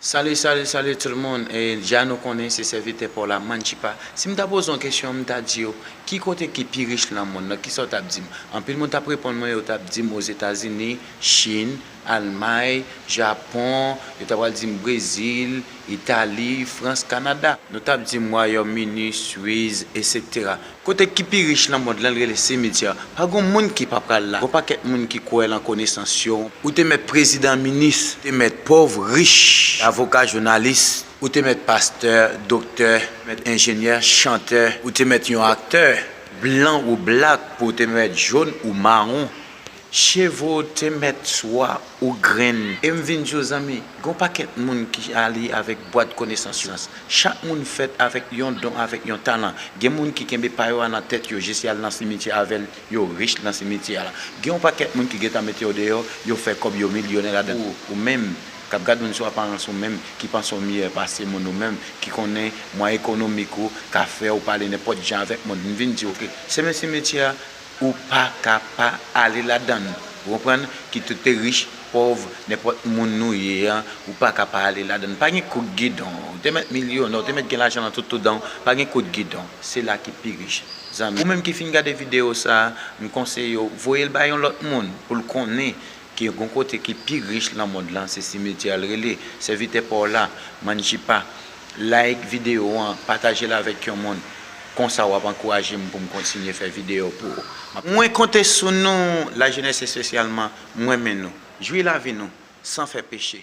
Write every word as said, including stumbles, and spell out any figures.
Salut, salut, salut tout le monde. E ja nou konnen se sèvitè pa w la, Manchipa. Si m ta poze yon kesyon, m ta di w, ki kote ki pi rich nan mond lan? Kisa w t ap di m? Anpil moun t ap reponn mwen, yo t ap di m Ozetazini, Chin, Almay, Japon, yo ta pral di m Brezil, Itali, Frans, Kanada. Nou t ap di m Wayòm Ini, Swiss, etsetera. Kote ki pi rich nan mond lan, l rele simityè. Pa gon moun ki pa pral la. Gon pakèt moun ki kwè lan konesans yo. Ou te mèt prezidan, minis, ou te mèt pòv, rich, avoka, jounalis, ou te mèt pastè, doktè, mèt enjenyè, chantè, ou te mèt yon aktè, blan ou blak, pou ou te mèt jòn ou mawon. Cheve w te mèt swa ou grenn. E m vin di w, zanmi, gon pakèt moun ki ale avèk bwat konesans. Chak moun fèt avèk yon don, avèk yon talan. Gen moun ki kenbe pa yo a nan tèt yo, jis y al nan simityè avè l, yo rich nan simityè a la. Gen yon pakèt moun ki gentan mete yo deyò, yo fè kòb, yo milyonè ladan. Ou, ou menm, k ap gade moun sou aparans ou menm, ki panse w miyè pase moun ou menm, ki konnen mwayen ekonomik ou ka fè w pale nenpòt jan avèk moun. M vin di w, oke, semen simityè a, ou pa ka pa ale ladan l. Ou konprann? Kit ou te rich, pòv, nenpòt moun nou ye an, ou pa ka pa ale ladan l. Pa gen kout gidon. Ou te mèt milyonè, ou te mèt gen lajan nan tout, tout dan w, pa gen kout gidon. Se la ki pi rich, zanmi. Ou menm ki fin gade videyo sa a, m konseye w, voye l bay yon lòt moun pou l konnen ke gon kote ki pi rich lan mond lan, se simityè a l rele. Sèvitè pa w la, Manchipa. Like videyo an, pataje l avèk yon moun. Konsa w ap ankouraje m pou m kontinye fè videyo pou ou. Mwen konte sou nou, lajenès espesyalman, m renmen nou. Jwi lavi nou, san fè peche.